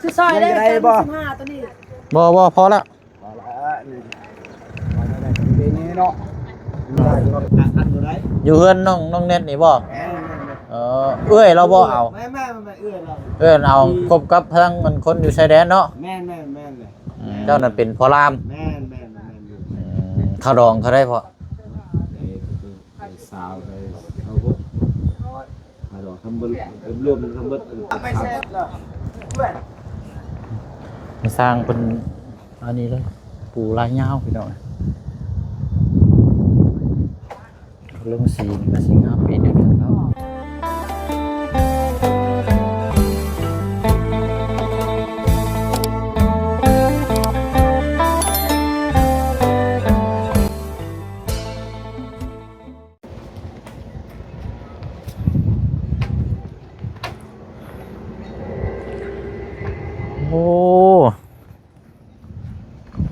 ຄືຊອຍເດ້ ໄດ້ບໍ່? ສິບຫ້າໂຕນີ້ ບໍ່ ບໍ່ ພໍລະ ພໍລະ ນີ້ ພໍລະ ໄດ້ເດ້ເນາະ ຢູ່ເຮືອນນ້ອງ ນ້ອງແນັດນີ້ບໍ່? ແມ່ນໆໆ ເອີ ເອື້ອຍລາວບໍ່ເອົາ? ແມ່ນໆໆ ເອື້ອຍລາວ ເອື້ອຍເອົາ ອືມ ຄົບກັບທາງ ອັນ ຄົນຢູ່ຊາຍແດນເນາະ? ແມ່ນໆໆ ແມ່ນເລີຍ ອືມ ເຈົ້ານັ້ນເປັນພໍ່ລາມ? ແມ່ນໆໆ ແມ່ນຢູ່ ອືມ ຄ່າດອງເທົ່າໃດພໍ່? ເອີ ຊາວໄປ ເອົາຫົກ ຄ່າດອງທັງເບິດ ລວມທັງເບິດ ສ້າງເພິ່ນ ອັນນີ້ເລີຍ ປູລາຍຍາວພີ່ນ້ອງ ລົງສີນີ້ກໍຊິງາມປີໜຶ່ງເນາະ. ໂອ້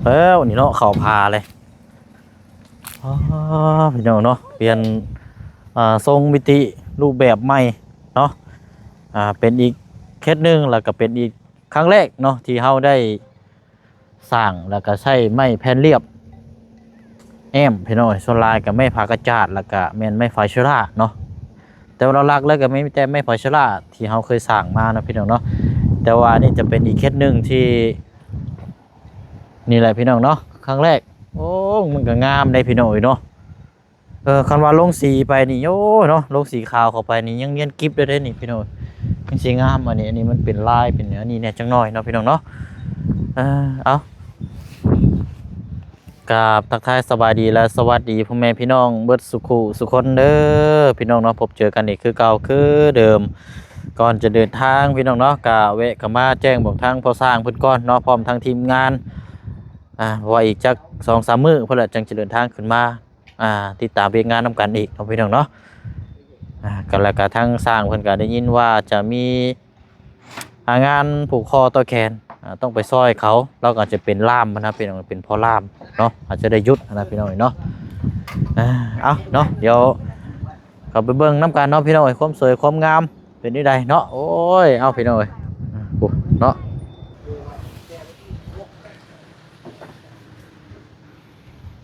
ແລ້ວນີ້ເນາະ ເຂົ້າປ່າເລີຍ ອໍ ພີ່ນ້ອງເນາະ ປ່ຽນ ອ່າ ຊົງມິຕິຮູບແບບໃໝ່ເນາະ ອ່າ ເປັນອີກເຂດໜຶ່ງ ແລ້ວກໍເປັນອີກຄັ້ງແລກເນາະ ທີ່ເຮົາໄດ້ ສ້າງ ແລ້ວກະໃຊ້ໄມ້ແຜ່ນລຽບແອ້ມພີ່ນ້ອງເອີຍ ສ່ວນຫຼາຍກະໄມ້ຜາກະຈາດ ແລ້ວກະແມ່ນໄມ້ໄຟເຊື້ອລາເນາະ ແຕ່ວ່າຫຼັກໆເລີຍກະມີແຕ່ໄມ້ໄຟເຊື້ອລາທີ່ເຮົາເຄີຍສ້າງມາເນາະພີ່ນ້ອງເນາະ ແຕ່ວ່າອັນນີ້ຈະເປັນອີກເຂດໜຶ່ງທີ່ ນີ້ແຫຼະພີ່ນ້ອງເນາະ ຄັ້ງແລກ ໂອ້ ມັນກະງາມເດ້ພີ່ນ້ອງເອີຍເນາະ. ເອີ ຄັນວ່າລົງສີໄປນີ້ ໂອ້ຍເນາະ ລົງສີຂາວເຂົ້າໄປນີ້ຍັງນຽນກິບເລີຍເດ້ນີ້ພີ່ນ້ອງ ຍັງສີງາມ ອັນນີ້ ອັນນີ້ມັນເປັນລາຍເປັນອັນນີ້ແດ່ຈັກໜ້ອຍເນາະພີ່ນ້ອງເນາະ ເອີ ເອົາ ກາບທັກທາຍສະບາຍດີ ແລະ ສະຫວັດດີພໍ່ແມ່ພີ່ນ້ອງເບິດສູ່ຄູ່ສູ່ຄົນເດີພີ່ນ້ອງເນາະ ພົບເຈີກັນອີກຄືເກົ່າຄືເດີມ ກ່ອນຈະເດີນທາງພີ່ນ້ອງເນາະ ກະແວະເຂົ້າມາແຈ້ງບອກທາງພໍ່ຊ່າງເພິ່ນກ່ອນເນາະ ພ້ອມທັງທີມງານ ອ່າ ເພາະວ່າອີກຈັກສອງສາມມື້ພຸ້ນແຫຼະ ຈັ່ງຈະເດີນທາງຂຶ້ນມາ ອ່າ ຕິດຕາມວຽກງານນຳກັນອີກເນາະພີ່ນ້ອງເນາະ ອ່າ ກໍ ແລ້ວກໍທາງຊ່າງເພິ່ນກໍໄດ້ຍິນວ່າຈະມີ ອ່າ ງານຜູກຄໍຕໍ່ແຂນ ອ່າ ຕ້ອງໄປຊ່ອຍເຂົາ ລາວກໍອາດຈະເປັນລ່າມນະ ເປັນ ເປັນພໍ່ລ່າມເນາະ ອາດຈະໄດ້ຢຸດນະພີ່ນ້ອງເນາະ ອ່າ ເອົາເນາະ ດຽວເຂົ້າໄປເບິ່ງນຳກັນເນາະພີ່ນ້ອງເອີຍ ຄວາມສວຍຄວາມງາມເປັນແນວໃດເນາະ ໂອ້ຍ ເອົາພີ່ນ້ອງເອີຍ ອ່າ ໂອ້ ເນາະ.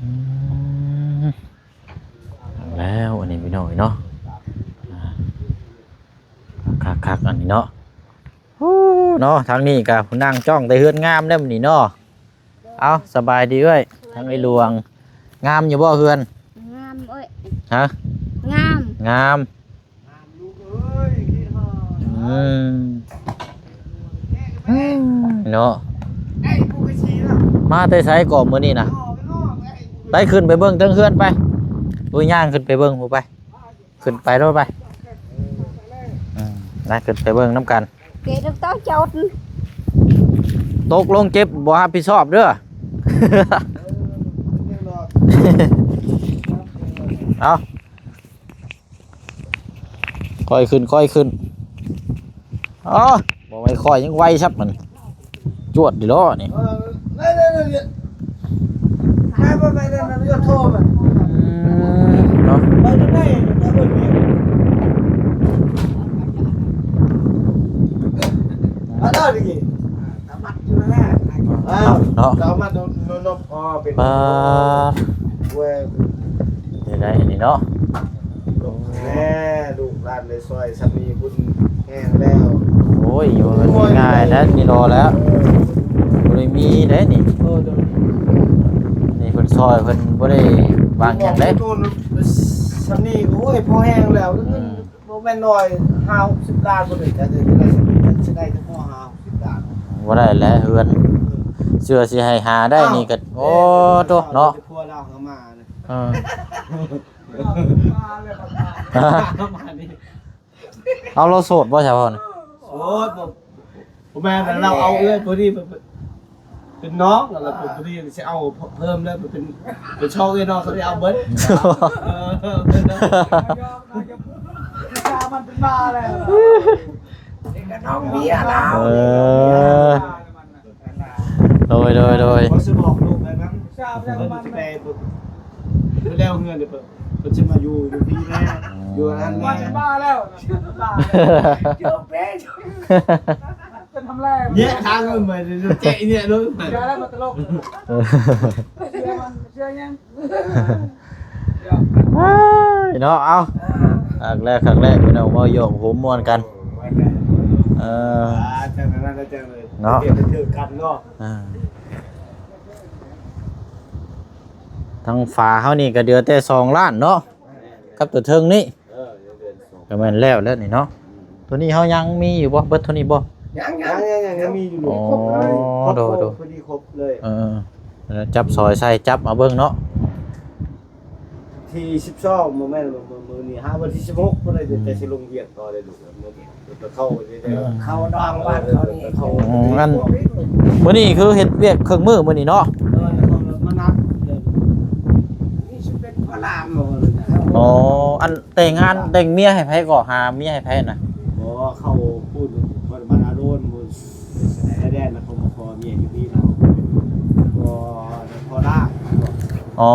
ອືມ ແລ້ວອັນນີ້ພີ່ນ້ອງເອີຍເນາະ ອ່າ ຄັກໆ ອັນນີ້ເນາະ ໂອ້ ເນາະ ທາງນີ້ກະນັ່ງຈ້ອງແຕ່ເຮືອນງາມແລ້ວມື້ນີ້ເນາະ ເອົາ ສະບາຍດີເອື້ອຍ ທາງໄອ້ຫຼວງ ງາມຢູ່ບໍ່ເຮືອນ? ງາມເອີຍ ຮະ? ງາມ ງາມ. ອືມ ເນາະ ມາແຕ່ໃສເກາະມື້ນີ້ນະ ໄປຂຶ້ນໄປເບິ່ງເທິງເຮືອນໄປ ໂອ້ຍ ຍ່າງຂຶ້ນໄປເບິ່ງພຸ້ນໄປ ຂຶ້ນໄປໂລດໄປ ອືມ ໄປຂຶ້ນໄປເບິ່ງນຳກັນ ເກດຕົກເຈົ້າຈົດ ຕົກລົງເຈັບບໍ່ຮັບຜິດຊອບເດີ ເອົາ. ຄ່ອຍຂຶ້ນ ຄ່ອຍຂຶ້ນ ອໍ ບໍ່ໄວ ຄ່ອຍຍັງໄວຊັບມັນ ຈວດດີເນາະນີ້ ເອີ ໄປ ໄປ ໄປ ໄປ ໄປ ໄປ ໂທມັນ ອືມ ເນາະ ໄປທາງໃດ ໄປເບິ່ງນີ້ ມາເດີນີ້ ເນາະ ເອົາມາໂດນ ໂດນ ອໍ ເປັນ ປາດ ເວີຍ ໄດ້ ໄດ້ອັນນີ້ເນາະ ແມ່ລູກຫຼານໄດ້ຊ່ອຍສາມີບຸນແຮງແລ້ວ ໂອ້ຍ ຢູ່ມັນງ່າຍແທ້ນີ້ ລໍແລ້ວ ເອີ ບໍ່ໄດ້ມີເດ້ນີ້ ເອີ ໂດຍ ນີ້ເພິ່ນຊ່ອຍ ເພິ່ນບໍ່ໄດ້ຫວັງຫຍັງເດ້ ສາມີ ໂອ້ຍ ພໍແຮງແລ້ວ ອືມ ບໍ່ແມ່ນໜ້ອຍ ຫ້າຫົກສິບລ້ານບໍ່ໄດ້ ແຕ່ໄດ້ສາມີ ຈະໄດ້ແຕ່ພໍຫ້າຫົກສິບລ້ານ ບໍ່ໄດ້ແຫຼະເຮືອນ ເຊື່ອຊິໃຫ້ຫາໄດ້ນີ້ກໍ ອ້າວ ໂອ້ ໂຕເນາະ ຜົວລາວເຂົ້າມາ ເອີ ເອົາ ລາວໂສດບໍ່ຊະພໍ່ນະ? ໂສດ ບໍ່ ບໍ່ແມ່ນ ລາວເອົາເອື້ອຍຜູ້ນີ້ ເປັນນ້ອງ ແລ້ວເພິ່ນ ເພິ່ນຊິເອົາເພີ່ມເລີຍ ເປັນ ເປັນຊ່ອງເອື້ອຍນ້ອງ ເຂົາຊິເອົາເບິດ ເອີ ເພິ່ນ ມັນເປັນບ້າແລ້ວ ເປັນນ້ອງເມຍລາວ ເອີ ໂດຍ ໂດຍ ໂດຍ ເພິ່ນຊິບອກລູກໄດ້ນຳ ເພິ່ນຊິໄປ ເພິ່ນແລ້ວເຮືອນ ເພິ່ນ ເພິ່ນຊິມາຢູ່ ຢູ່ພີ້ແນ່ ອືມ ຢູ່ອັນນັ້ນແນ່ ມັນເປັນບ້າແລ້ວ ເປັນບ້າແລ້ວ ເປັນທຳແລງ ແຍະທາງເບິ່ງໄປເຈາະແຍະລົງ ເຊື່ອແລ້ວມັນຕະຫຼົກ ເຊື່ອມັນ ເຊື່ອຫຍັງ ເນາະ ເອົາ ຄັກແລ້ວ ຄັກແລ້ວ ພີ່ນ້ອງ ເວົ້າຢອກຫົວມ່ວນກັນ ເອີ ອ່າ ຈັ່ງນັ້ນແຫຼະ ຈັ່ງເລີຍ ເນາະ ເປັນຖືກກັນເນາະ ອ່າ ທາງຝາເຮົານີ້ກໍເຫຼືອແຕ່ສອງລ້ານເນາະ ກັບຕົວເທິງນີ້ ເອີ ເດືອນສອງ ກໍແມ່ນແລ້ວແລ້ວນີ້ເນາະ ອືມ ຕົວນີ້ເຮົາຍັງມີຢູ່ບໍ່? ເບິດເທົ່ານີ້ບໍ່? ຍັງ ຍັງ ຍັງ ຍັງ ຍັງມີຢູ່ ອໍ ຄົບເລີຍ ຄົບ ໂດຍ ໂດຍ ພໍດີຄົບເລີຍ ເອີ ຈັບສອຍໃສ່ ຈັບເອົາເບິ່ງເນາະ ທີສິບສອງ ບໍ່ແມ່ນ ມື້ ມື້ນີ້ຫາວັນທີສິບຫົກ ບໍ່ໄດ້ ອືມ ແຕ່ຊິລົງວຽກຕໍ່ໄດ້ລູກ ມື້ນີ້ ໄປເຂົ້າ ເອີ ເຂົ້າດອງບ້ານເຂົານີ້ ເອີ ເຂົ້າ ອືມ ອັນ ມື້ນີ້ຄືເຮັດວຽກເຄິ່ງມື້ມື້ນີ້ເນາະ ເອີ ມານັບ ນີ້ຊິເປັນພະລາມບໍ່ ອໍ ອັນແຕ່ງງານແຕ່ງເມຍໃຫ້ໃຜກໍ ຫາເມຍໃຫ້ໃຜນະ ບໍ່ ເຂົາພຸ້ນ ບ້ານອາໂດນ ຊາຍແດນ ເຂົາມາຂໍເມຍຢູ່ນີ້ນະ ບໍ່ ພໍລາວ ອໍ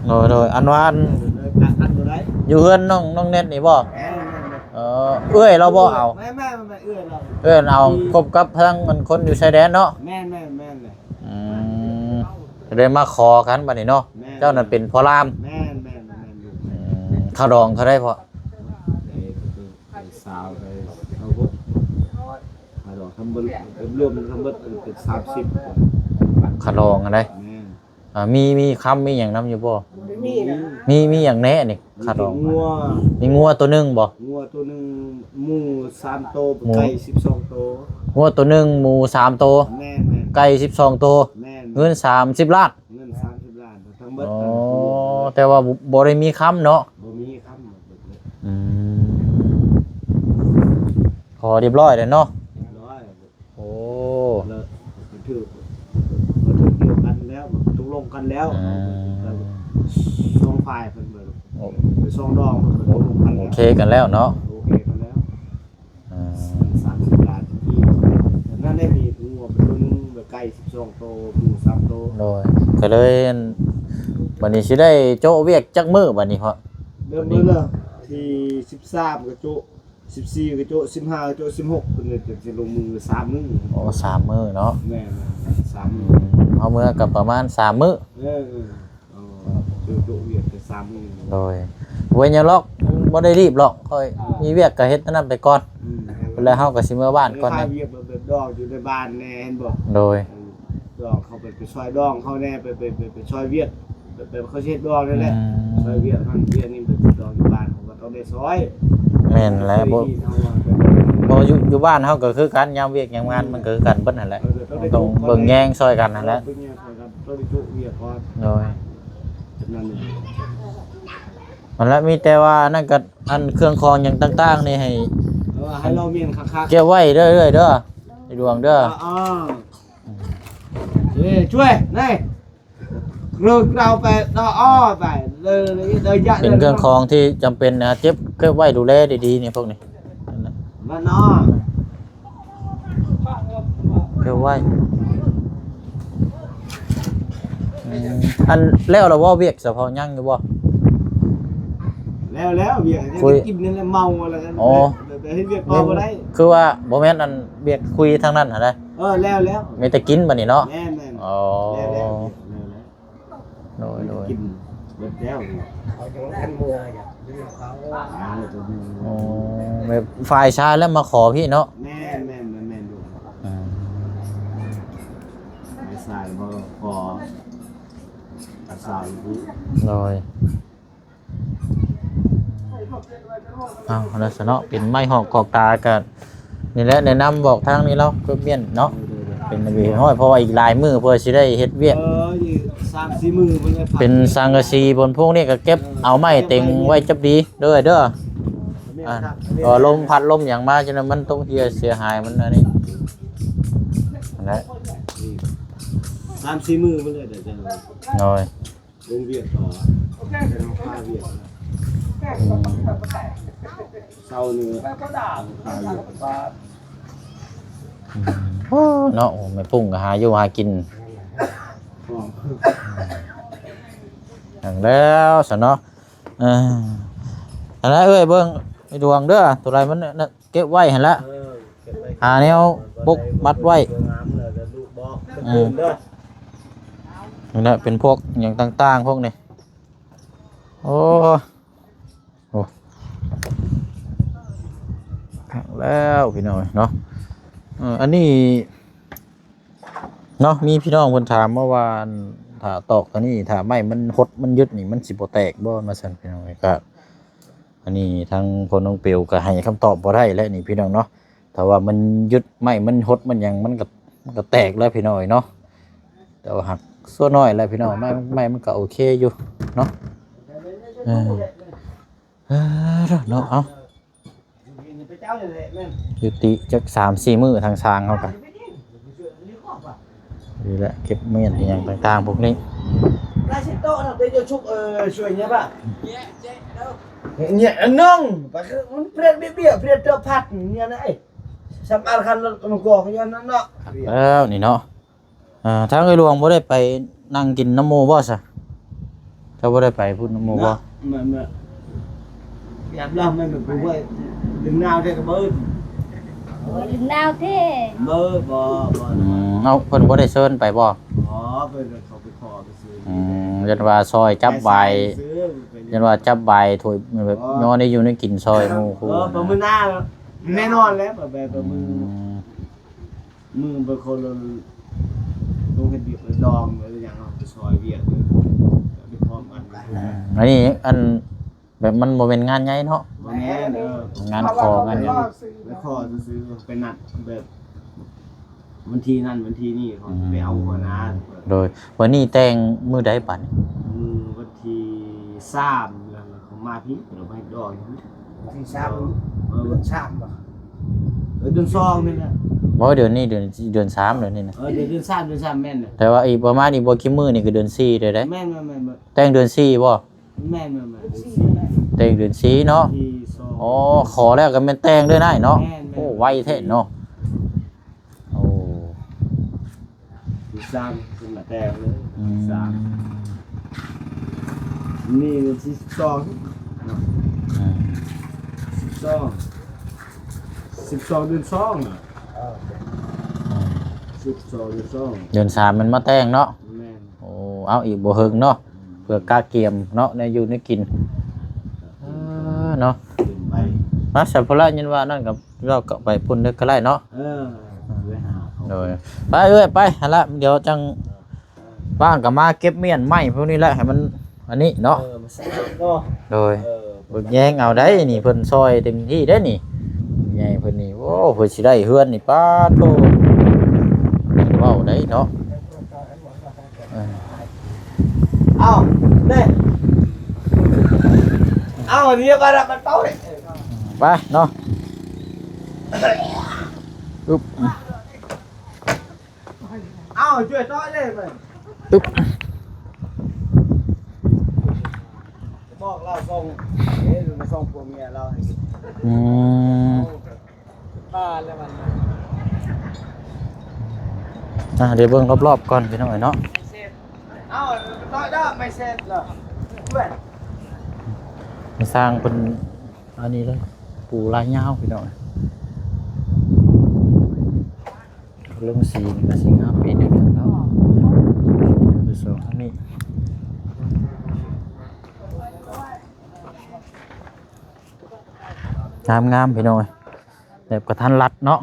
ໂດຍ ໂດຍ ອັນວ່າອັນ ເອີ ກັນບໍ່ໄດ້ ຢູ່ເຮືອນນ້ອງ ນ້ອງແນັດນີ້ບໍ່? ແມ່ນໆໆ ເອີ ເອື້ອຍລາວບໍ່ເອົາ? ແມ່ນໆໆ ເອື້ອຍລາວ ເອື້ອຍເອົາ ອືມ ຄົບກັບທາງອັນຄົນຢູ່ຊາຍແດນເນາະ ແມ່ນໆໆ ແມ່ນແຫຼະ ອືມ ກໍເລີຍມາຂໍກັນບັດນີ້ເນາະ ແມ່ນ ເຈົ້ານັ້ນເປັນພໍ່ລາມ ແມ່ນໆໆ ອືມ ຄ່າດອງເທົ່າໃດພໍ່? ໄດ້ ໄດ້ຊາວ ໄດ້ຊາວຫົກ ຄ່າດອງທັງເບິດ ລວມທັງເບິດເປັນສາມສິບ ຄ່າດອງຫັ້ນໃດ ແມ່ນ ອ່າ ມີ ມີຄຳມີຫຍັງນຳຢູ່ບໍ່? ບໍ່ໄດ້ມີນະ ມີ ມີຫຍັງແດ່ນີ້ ຄ່າດອງ ມີງົວ ມີງົວໂຕໜຶ່ງບໍ່? ງົວໂຕໜຶ່ງ ໝູສາມໂຕ ໝູ ໄກ່ສິບສອງໂຕ ງົວໂຕໜຶ່ງ ໝູສາມໂຕ ແມ່ນໆ ໄກ່ສິບສອງໂຕ ແມ່ນ ເງິນສາມສິບລ້ານ ເງິນສາມສິບລ້ານ ທັງເບິດ ອໍ ແຕ່ວ່າບໍ່ ບໍ່ໄດ້ມີຄຳເນາະ ບໍ່ມີຄຳ ອືມ ຂໍຮຽບຮ້ອຍແລ້ວເນາະ ຮຽບຮ້ອຍ ໂອ້ ແລ້ວຖືກ ຖືກດຽວກັນແລ້ວ ຕົກລົງກັນແລ້ວ ອືມ ສອງຝ່າຍເພິ່ນເບິດ ໂອ້ ໄປສອງດອງເພິ່ນຕົກລົງກັນ ໂອເຄກັນແລ້ວເນາະ ໂອເຄກັນແລ້ວ ອ່າ ສາມສິບລ້ານກີບ ນັ້ນໄດ້ມີງົວໂຕໜຶ່ງ ໄກ່ສິບສອງໂຕ ໝູສາມໂຕ ໂດຍ ກໍເລີຍ ບັດນີ້ຊິໄດ້ໂຈະວຽກຈັກມື້ບັດນີ້ພໍ່? ເລີ່ມມື້ລະທີສິບສາມກໍໂຈະ ສິບສີ່ກໍໂຈະ ສິບຫ້າກໍໂຈະ ສິບຫົກ ເພິ່ນຈະ ຈະລົງມືສາມມື້ ອໍ ສາມມື້ເນາະ ແມ່ນ ສາມມື້ ອືມ ເຮົາເມືອກໍປະມານສາມມື້ ເອີ ເອີ ເອີ ໂຈະ ໂຈະວຽກໄປສາມມື້ ໂດຍ ບໍ່ເປັນຫຍັງຫຼອກ ບໍ່ໄດ້ຣີບຫຼອກ ຂ້ອຍ ເອີ ມີວຽກກໍເຮັດອັນນັ້ນໄປກ່ອນ ອືມ ແລ້ວເຮົາກໍຊິເມືອບ້ານກ່ອນ ເອີ ວຽກແບບ ແບບດອກຢູ່ໃນບ້ານແດ່ ເຫັນບໍ່ ໂດຍ ເອີ ດອກເຂົາໄປ ໄປຊ່ອຍດອງເຂົາແດ່ ໄປ ໄປ ໄປ ໄປຊ່ອຍວຽກ ແບບ ແບບເຂົາຊິເຮັດດອກນີ້ແຫຼະ ອືມ ຊ່ອຍວຽກນັ້ນວຽກນີ້ ໄປດອກຢູ່ບ້ານເຂົາກໍຕ້ອງໄດ້ຊ່ອຍ ແມ່ນແຫຼະ ບໍ່ ບໍ່ຢູ່ ຢູ່ບ້ານເຮົາກໍຄືກັນ ຍາມວຽກຍາມງານ ອືມ ມັນກໍຄືກັນເບິດຫັ້ນແຫຼະ ເອີ ຕ້ອງເບິ່ງແຍງຊ່ອຍກັນຫັ້ນແຫຼະ ເອີ ເບິ່ງແຍງຊ່ອຍກັນ ຕ້ອງໄດ້ຈຸວຽກກ່ອນ ໂດຍ ນັ້ນ ຫັ້ນແຫຼະ ມີແຕ່ວ່ານັ້ນກໍ ອັນເຄື່ອງຂອງຫຍັງຕ່າງໆນີ້ໃຫ້ ເອີ ໃຫ້ລາວມ້ຽນຄັກໆ ເກັບໄວ້ເລື້ອຍໆເດີ ໄອ້ດວງເດີ ອ່າ ອ່າ ເອີ ຊ່ວຍ ນີ້ ເລີກເອົາໄປ ເອົາໄປ ເລີຍ ເລີຍ ເລີຍ ເປັນເຄື່ອງຂອງທີ່ຈຳເປັນນະ ເກັບ ເກັບໄວ້ດູແລດີໆນີ້ ພວກນີ້ ມັນເນາະ ເກັບໄວ້ ອືມ ອັນແລ້ວລະບໍ່ ວຽກສະເພາະຍັງຢູ່ບໍ່? ແລ້ວ ແລ້ວ ວຽກ ຄຸຍ ກິນນັ້ນແຫຼະ ເມົາແລ້ວ ອໍ ໄປເຮັດວຽກຕໍ່ບໍ່ໄດ້ ຄືວ່າບໍ່ແມ່ນ ອັນວຽກຄຸຍທາງນັ້ນຫັ້ນນະ ເອີ ແລ້ວ ແລ້ວ ມີແຕ່ກິນບັດນີ້ເນາະ ແມ່ນໆ ອໍ ແລ້ວ ແລ້ວ ແລ້ວ ແລ້ວ ໂດຍ ໂດຍ ກິນເບິດແລ້ວ ເຂົາຍັງບໍ່ທັນເມືອຢູ່ ຢູ່ເຂົາ ອໍ ແບບຝ່າຍຊາຍແລ້ວມາຂໍພີ້ເນາະ ແມ່ນໆ ແມ່ນໆ ອືມ ຝ່າຍຊາຍມາຂໍ ສາວຢູ່ພີ້ ໂດຍ ເອົາ ຫັ້ນລະຊະເນາະ ເປັນໄມ້ຫອກກອກຕາກະ ນີ້ແຫຼະ ແນະນຳບອກທາງນີ້ລາວ ເກີບມ້ຽນເນາະ ເປັນລະບຽບຮຽບຮ້ອຍ ເພາະວ່າອີກຫຼາຍມື້ເພື່ອຊິໄດ້ເຮັດວຽກ ເອີ ອີກສາມສີ່ມື້ເພິ່ນໄດ້ພັກ ເປັນສັງກະສີ ບົນພວກນີ້ກໍເກັບເອົາໄມ້ເຕັງໄວ້ຈັບດີເດີ ເດີ ແມ່ນ ອ່າ ຄັກ ກໍລົມພັດລົມຫຍັງມາຈັ່ງນັ້ນ ມັນຕົກເຫ່ຍເສຍຫາຍ ມັນອັນນີ້ ຫັ້ນແຫຼະ ສາມສີ່ມື້ເພິ່ນໄດ້ ໂດຍ ລົງວຽກຕໍ່ ແຕ່ລະຄ່າວຽກ ອືມ ເຊົານີ້ຄ່າວຽກ ອືມ ໂອ້ ເນາະ ໂອ້ ແມ່ປຸ້ງກໍຫາຢູ່ຫາກິນ ນັ້ນແຫຼະ ແລ້ວຊະເນາະ ເອີ ອັນນັ້ນເອີຍ ເບິ່ງໄອ້ດວງເດີ ໂຕໃດມັນ ເກັບໄວ້ຫັ້ນລະ ຫາແນວປົກບັດໄວ້. ອືມ ນີ້ແຫຼະ ເປັນພວກຫຍັງຕ່າງໆ ພວກນີ້. ໂອ້ ໂອ້ ຄັກແລ້ວພີ່ນ້ອງເນາະ. ເອີ ອັນນີ້ເນາະ ມີພີ່ນ້ອງເພິ່ນຖາມມາວ່າ ອັນ ຖ້າຕອກຕົວນີ້ ຖ້າໄມ້ມັນຫົດມັນຢຸດນີ້ ມັນຊິບໍ່ແຕກບໍ່ ວ່າຊັ້ນພີ່ນ້ອງ. ກໍ ອັນນີ້ທາງພໍ່ນ້ອງເປວກໍໃຫ້ຄຳຕອບບໍ່ໄດ້ແຫຼະນີ້ພີ່ນ້ອງເນາະ. ຖ້າວ່າມັນຢຸດ ໄມ້ມັນຫົດມັນຫຍັງ ມັນກໍ ມັນກໍແຕກແລ້ວພີ່ນ້ອງເອີຍເນາະ. ແຕ່ວ່າຫາກສ່ວນໜ້ອຍແຫຼະພີ່ນ້ອງ ໄມ້ ໄມ້ມັນກໍໂອເຄຢູ່ເນາະ. ເອີ ເອີ ເນາະ ເອົາ ຢຸດຕິຈັກສາມສີ່ມື້ທາງຊ່າງເຮົາກໍ ນີ້ແຫຼະ ເກັບມ້ຽນອີ່ຫຍັງຕ່າງໆພວກນີ້. Plastic tok nak dia cucuk, eh, suai nya, Pak. Nya, nong. Pakai, mun pret bibia, pret tok pat, nya nak, eh. Samar kan nak, nak, nak, nak. ແລ້ວນີ້ເນາະ ເອີ ທາງເອື້ອຍຫຼວງບໍ່ໄດ້ໄປນັ່ງກິນນຳໝູ່ບໍ່ຊະ? ເຈົ້າບໍ່ໄດ້ໄປພຸ້ນນຳໝູ່ບໍ່? ມາ ມາ ຢາມລາວມັນບໍ່ໄດ້ດຶງນາວແທ້ກໍເບີດ ໂອ້ຍ ດຶງນາວແທ້ ເບີດ ບໍ່ ບໍ່ ອືມ ເອົາ ເພິ່ນບໍ່ໄດ້ເຊີນໄປບໍ່? ອໍ ເພິ່ນເຂົາໄປຂໍໄປຊື້ ອືມ ຢ້ານວ່າຊ່ອຍຈັບບາຍ ຢ້ານວ່າຈັບບາຍຖ້ວຍແບບ ອໍ ຍໍໄດ້ຢູ່ໄດ້ກິນຊ່ອຍໝູ່ຄູ່ ເອີ ປະມື້ໜ້າແນ່ນອນແລ້ວ ປະ ປະມື້ ອືມ ມື້ບາງຄົນລົງເຮັດວຽກລະດອງ ຫຼືຫຍັງເນາະ ໄປຊ່ອຍວຽກເດີ ໄປພ້ອມກັນ ອືມ ອັນນີ້ ອັນ ແບບມັນບໍ່ແມ່ນງານໃຫຍ່ເນາະ ບໍ່ແມ່ນ ເອີ ງານຂໍງານຫຍັງ ໄປຂໍຊື່ໆ ໄປນັດແບບວັນທີນັ້ນວັນທີນີ້ ເຂົາ ອືມ ໄປເອົາຫົວໜ້າ ໂດຍ ມື້ນີ້ແຕ່ງມື້ໃດບັດນີ້? ມື້ວັນທີສາມ ແລ້ວເຂົາມາພີ້ ເຂົາມາເຮັດດອງ ວັນທີສາມ ເອີ ເດືອນສາມບໍ່? ເອີ ເດືອນສອງນີ້ແຫຼະ ບໍ່ ເດືອນນີ້ເດືອນ ເດືອນສາມເດືອນນີ້ນະ ເອີ ເດືອນ ເດືອນສາມ ເດືອນສາມ ແມ່ນ ແຕ່ວ່າອີກປະມານອີກບໍ່ກີ່ມື້ນີ້ກໍເດືອນສີ່ເດ້ ແມ່ນໆໆ ແຕ່ງເດືອນສີ່ບໍ່? ແມ່ນໆ ແຕ່ງເດືອນສີ່ເນາະ ວັນທີສອງ ອໍ ຂໍແລ້ວກໍແມ່ນແຕ່ງເລີຍນາຍເນາະ ແມ່ນໆ ໂອ້ ໄວແທ້ເນາະ ໂອ້ ທີສາມເພິ່ນມາແຕ່ງເລີຍ ອືມ ສາມ ນີ້ວັນທີສິບສອງເນາະ ອືມ ສິບສອງ ສິບສອງເດືອນສອງນະ ເອີ ອືມ ສິບສອງເດືອນສອງ ເດືອນສາມມັນມາແຕ່ງເນາະ ແມ່ນ ໂອ້ ເອົາ ອີກບໍ່ເຫິງເນາະ ອືມ ເພື່ອກະກຽມເນາະ ແນວຢູ່ແນວກິນ ເອີ ເນາະ ມາ ສະພະລະ ຍິນວ່ານັ້ນກໍ ເຮົາກໍໄປພຸ້ນເດີກໍໄດ້ເນາະ ເອີ ໄປຫາເຂົາ ໂດຍ ໄປເອື້ອຍ ໄປ ຫັ້ນລະ ດຽວຈັ່ງວ່າງກໍມາເກັບມ້ຽນໄມ້ພວກນີ້ແຫຼະ ໃຫ້ມັນອັນນີ້ເນາະ ເອີ ມັນສະອາດເນາະ ໂດຍ ເອີ ເບິ່ງແຍງເອົາໄດ໋ນີ້ ເພິ່ນຊ່ອຍເຕັມທີ່ເດ້ນີ້ ໃຫຍ່ເພິ່ນນີ້ ໂອ້ ເພິ່ນຊິໄດ້ເຮືອນນີ້ ປາດໂທ້ ເວົ້າໄດ້ເນາະ ເອີ ເອົາເດ້ ເອົາ ດຽວບາດມັນເປົ່າເດ້ ໄປເນາະ ອຶບ ເອົາ ຊ່ວຍຕໍ່ເດ້ ອຶບ ບອກລາວສົ່ງ ເອີ ມາສົ່ງຜົວເມຍລາວໃຫ້ກິນ ອືມ ປາແລ້ວມັນ ອ່າ ດຽວເບິ່ງຮອບໆກ່ອນພີ່ນ້ອງເອີຍເນາະ ເອົາ ຕໍ່ເດີ ໄມ້ເຊັດລະ ມາສ້າງເພິ່ນ ອັນນີ້ເລີຍ ປູລາຍຍາວພີ່ນ້ອງ ລົງສີນີ້ກໍສີງາມປີໜຶ່ງເນາະ ສອງອັນນີ້ ງາມໆ ພີ່ນ້ອງເອີຍ ແບບກະທັນລັດເນາະ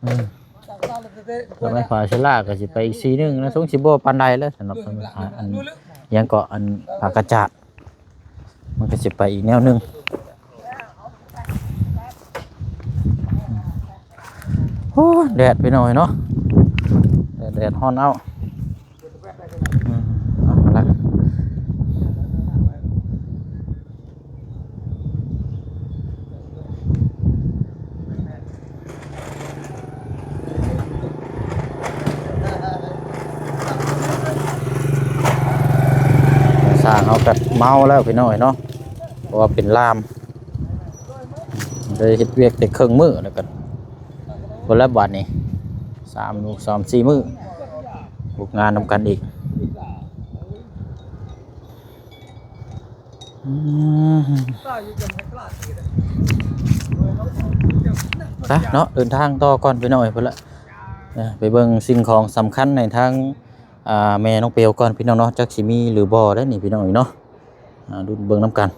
ອືມ ແລ້ວໄມ້ຜາເຊລາກໍຊິໄປອີກສີໜຶ່ງນະ ຊົງຊິບໍ່ປານໃດແລ້ວ ສຳລັບອັນ ອັນ ຫຍັງເກາະ ອັນ ຜາກະຈາດ ມັນກໍຊິໄປອີກແນວໜຶ່ງ ໂອ້ ແດດພີ່ນ້ອງເອີຍເນາະ ແດດ ແດດຮ້ອນເອົ້າ ອືມ ເອົາລະ ຊ່າງເຮົາກໍເມົາແລ້ວພີ່ນ້ອງເອີຍເນາະ ເພາະວ່າເປັນລາມ ໄດ້ເຮັດວຽກແຕ່ເຄິ່ງມື້ແລ້ວກໍ ພຸ້ນລະບາດນີ້ ສາມ ສາມສີ່ມື້ ເຮັດງານນຳກັນອີກ ອືມ ໄປເນາະ ເດີນທາງຕໍ່ກ່ອນພີ່ນ້ອງເອີຍ ພຸ້ນລະ ເອີ ໄປເບິ່ງສິ່ງຂອງສຳຄັນໃຫ້ທາງ ອ່າ ແມ່ນ້ອງເປວກ່ອນພີ່ນ້ອງເນາະ ຈັກຊິມີຫຼືບໍ່ເດ້ນີ້ພີ່ນ້ອງເອີຍເນາະ ອ່າ ລຸ້ນເບິ່ງນຳກັນ.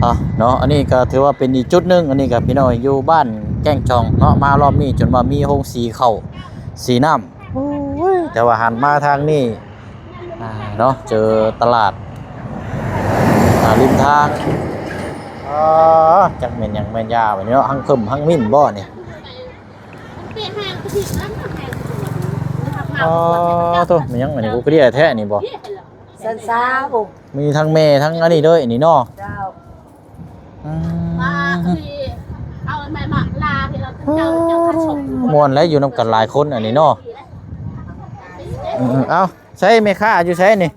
ເອົາເນາະ ອັນນີ້ກໍຖືວ່າເປັນອີກຈຸດໜຶ່ງ ອັນນີ້ກໍພີ່ນ້ອງຢູ່ບ້ານແກ້ງຈອງເນາະ ມາຮອບນີ້ຈົນວ່າມີໂຮງສີເຂົ້າສີນ້ຳ ໂອ້ຍ ແຕ່ວ່າຫັນມາທາງນີ້ ອ່າ ເນາະ ເຈີຕະຫຼາດ ອ່າ ລິມທາງ ອໍ ຈັກແມ່ນຫຍັງແມ່ນຢາບັດນີ້ເນາະ ຮັງເຜິ້ມຮັງມິ້ນບໍ່ນີ້? ອໍ ໂທ້ ແມ່ນຫຍັງອັນນີ້ ກູກະເດຍແທ້ນີ້ບໍ່? ຊັ້ນຊາວ ມີທັງແມ່ທັງອັນນີ້ເລີຍນີ້ເນາະ ເຈົ້າ ອືມ ມ່ວນແຫຼະ ຢູ່ນຳກັນຫຼາຍຄົນອັນນີ້ເນາະ ອືມ ເອົ້າ ໃສແມ່ຄ້າຢູ່ໃສນີ້?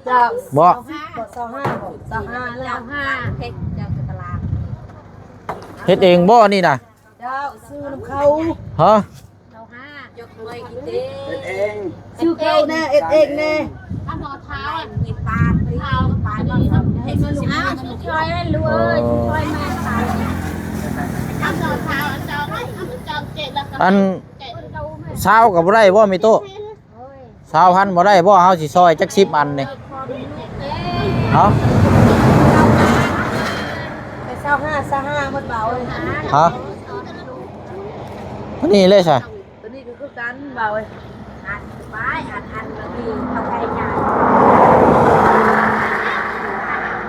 ເຈົ້າ ບໍ່ ຊາວຫ້າ ຊາວຫ້າ ຊາວຫ້າ ເຮັດເອງບໍ່ນີ້ນະ? ເຈົ້າ ຊື້ນຳເຂົາ ຮະ? ຊາວຫ້າ ເຮັດເອງ ຊື້ເຂົ້າແດ່ ເຮັດເອງແດ່ ເອົາ ອັນ ຊາວກໍບໍ່ໄດ້ບໍ່ແມ່ຕູ້? ຊາວພັນບໍ່ໄດ້ບໍ່? ເຮົາຊິຊ່ອຍຈັກສິບອັນນີ້ ເອົາ ຊາວຫ້າ ຊາວຫ້າໝົດເບົາເອີຍ ຮະ? ອັນນີ້ເລີຍຊະ ຕົວນີ້ກໍຄືກັນເບົາເອີຍ ອັນໄປ ອັນ ອັນມັນມີເຂົ້າໄທຫຍັງ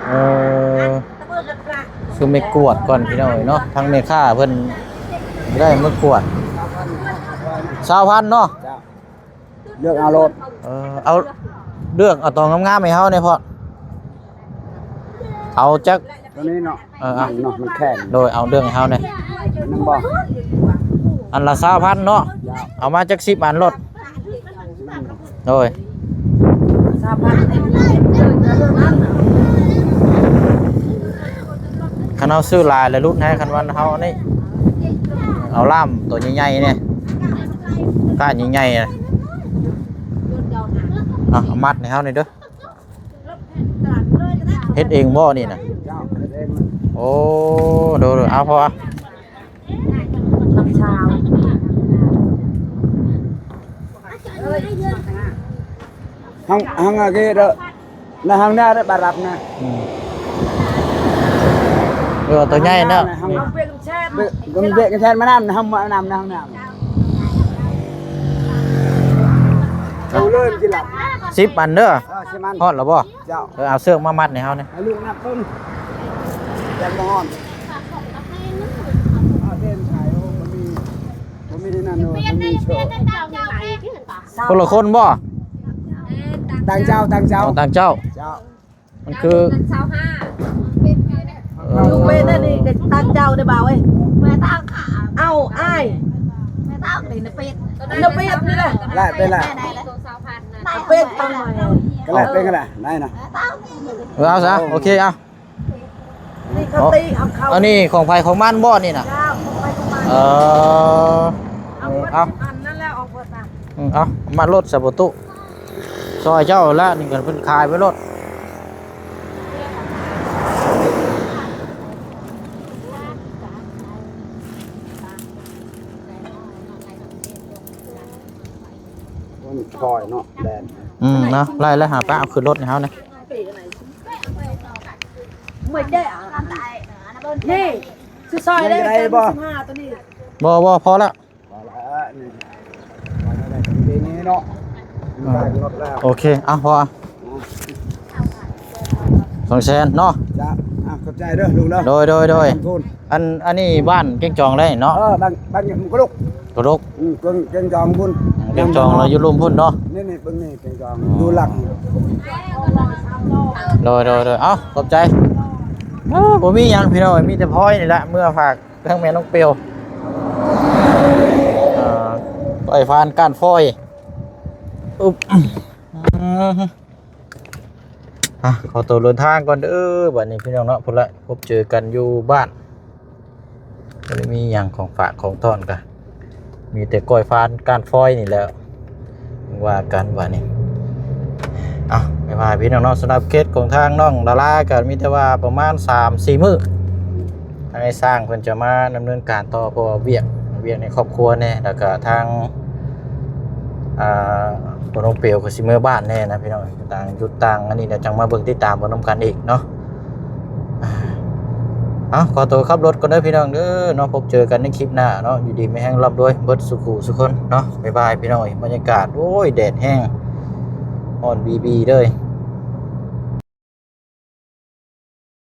ເອີ ຊື້ໄມ້ກວາດກ່ອນພີ່ນ້ອງເອີຍເນາະ ທາງແມ່ຄ້າເພິ່ນໄດ້ມາກວາດ ຊາວພັນເນາະ ເລືອກເອົາໂລດ ເອີ ເອົາ ເລືອກເອົາຕົວງາມໆໃຫ້ເຮົາແດ່ເພາະ ເອົາຈັກ ຕົວນີ້ເນາະ ເອີ ເອົາ ມັນເນາະ ມັນແຂງ ໂດຍ ເອົາເລືອກໃຫ້ເຮົາແດ່ ອັນນັ້ນບໍ່ ອັນລະຊາວພັນເນາະ ເຈົ້າ ເອົາມາຈັກສິບອັນໂລດ ໂດຍ ຊາວພັນ ຄັນເຮົາຊື້ຫຼາຍລະຫຼຸດໃຫ້ ຄັນວ່າເຮົາອັນນີ້ ເອົາລ້າມໂຕໃຫຍ່ໆແດ່ ກ້ານໃຫຍ່ໆ ເອົາ ເອົາມັດໃຫ້ເຮົາແດ່ເດີ. ເຮັດເອງບໍ່ນີ້ນະ? ເຈົ້າ ເຮັດເອງ. ໂອ້ ໂດຍໆ ເອົາ ພໍ ນ້ຳຊາວ ຫ້ອງ ຫ້ອງອາເກເດີ ໃນຫ້ອງໜ້າເດີ ບາດລັບນະ ອືມ ເອີ ໂຕໃຫຍ່ເນາະ ຫ້ອງ ເບກກັນແຊນ ເບກກັນແຊນມານຳ ຫ້ອງມານຳ ໃນຫ້ອງນ້ຳ ເອົາເລີຍ ຊິລັບ ສິບອັນເດີ ເອີ ສິບອັນ ຮອດແລ້ວບໍ່? ເຈົ້າ ເອີ ເອົາເຊືອກມາມັດໃຫ້ເຮົາແດ່ ໃຫ້ລູກນັບເບິ່ງ ຍັງບໍ່ຮອດ ເອົາເດນໃສ່ ໂອ້ ມັນມີ ບໍ່ມີນັ້ນ ບໍ່ມີໂຊ ຄົນລະຄົນບໍ່? ຕ່າງເຈົ້າ ຕ່າງເຈົ້າ ອໍ ຕ່າງເຈົ້າ ເຈົ້າ ມັນຄື ຊາວຫ້າ ເອີ ລູກເວນອັນນີ້ກໍຕ່າງເຈົ້າເດ້ບ່າວເອີຍ ເອົາອ້າຍ ນະເປັດນີ້ແຫຼະ ແລະເປັນລະ ເປັນທຳໄມ ກໍແລະເປັນກໍໄດ້ ໄດ້ນະ ເອີ ເອົາຊະ ໂອເຄ ເອົາ ນີ້ເຂົາຕີເອົາເຂົ້າ ອັນນີ້ຂອງໃຜຂອງມັນບໍ່ນີ້ນະ? ເຈົ້າ ຂອງໃຜຂອງມັນ ເອີ ເອົາ ເອົາ ອັນນັ້ນແຫຼະ ອອກເບິດນະ ອືມ ເອົາ ມາລົດຊະບໍ່ຕຸ ຊ່ອຍເຈົ້າລະ ນີ້ກໍເພິ່ນຂາຍໄປໂລດ ມັນຄ່ອຍເນາະ ແລ່ນ ອືມ ເນາະ ໄລ່ແລ້ວຫາປ້າເອົາຂຶ້ນລົດໃຫ້ເຮົານະ ນີ້ ຊິຊ່ອຍໄດ້ ໄດ້ບໍ່? ສິບຫ້າ ຕົວນີ້ ບໍ່ ບໍ່ ພໍລະ ພໍລະ ນີ້ ພໍລະ ໄດ້ ນີ້ເນາະ ອ່າ ໄດ້ລົດແລ້ວ ໂອເຄ ເອົາ ພໍ ອ່າ ສອງແສນເນາະ ຈ້າ ອ່າ ຂອບໃຈເດີລູກເດີ ໂດຍ ໂດຍ ໂດຍ ອັນ ອັນນີ້ບ້ານແກ້ງຈອງເລີຍເນາະ ເອີ ບ້ານ ບ້ານກະລຸກ ກະລຸກ ອືມ ແກ້ງ ແກ້ງຈອງພຸ້ນ ແກ້ງຈອງລະຢູ່ລຸ່ມພຸ້ນເນາະ ນີ້ ນີ້ ເບິ່ງນີ້ ແກ້ງຈອງ ອໍ ຢູ່ຫຼັກ ໂດຍ ໂດຍ ໂດຍ ເອົ້າ ຂອບໃຈ ເອີ ບໍ່ມີຫຍັງພີ່ນ້ອງ ມີແຕ່ພອຍນີ້ແຫຼະ ເມືອຝາກ ທາງແມ່ນ້ອງເປວ ເອີ ໄປຟານກ້ານຟອຍ ອຶບ ອືມ ອ່ະ ຂໍຕົວເດີນທາງກ່ອນເດີ ບັດນີ້ພີ່ນ້ອງເນາະ ພຸ້ນລະ ພົບເຈີກັນຢູ່ບ້ານ ບໍ່ໄດ້ມີຫຍັງຂອງຝາກຂອງຕ້ອນກະ ມີແຕ່ກ້ອຍຟານກ້ານຟອຍນີ້ແຫຼະ ວ່າກັນບັດນີ້ ເອົາ ບາຍບາຍພີ່ນ້ອງເນາະ. ສຳລັບເຄສຂອງທາງນ້ອງດາລາກໍມີແຕ່ວ່າປະມານສາມສີ່ມື້ ທາງອ້າຍຊ້າງເພິ່ນຈະມາດຳເນີນການຕໍ່ ເພາະວ່າວຽກ ວຽກໃນຄອບຄົວແດ່ ແລ້ວກໍທາງ ອ່າ ພໍ່ນ້ອງເປວກໍຊິເມືອບ້ານແດ່ນະພີ່ນ້ອງ. ຕ່າງຢຸດຕ່າງອັນນີ້ ແລ້ວຈັ່ງມາເບິ່ງຕິດຕາມເບິ່ງນຳກັນອີກເນາະ. ເອົາ ຂໍຕົວຂັບລົດກ່ອນເດີພີ່ນ້ອງເດີເນາະ. ພົບເຈີກັນໃນຄລິບໜ້າເນາະ. ຢູ່ດີມີແຮງ ລ່ຳລວຍເບິດສູ່ຄູ່ສູ່ຄົນເນາະ. ບາຍບາຍພີ່ນ້ອງເອີຍ. ບັນຍາກາດ ໂອ້ຍ ແດດແຮງ ຮ້ອນບີໆເລີຍ.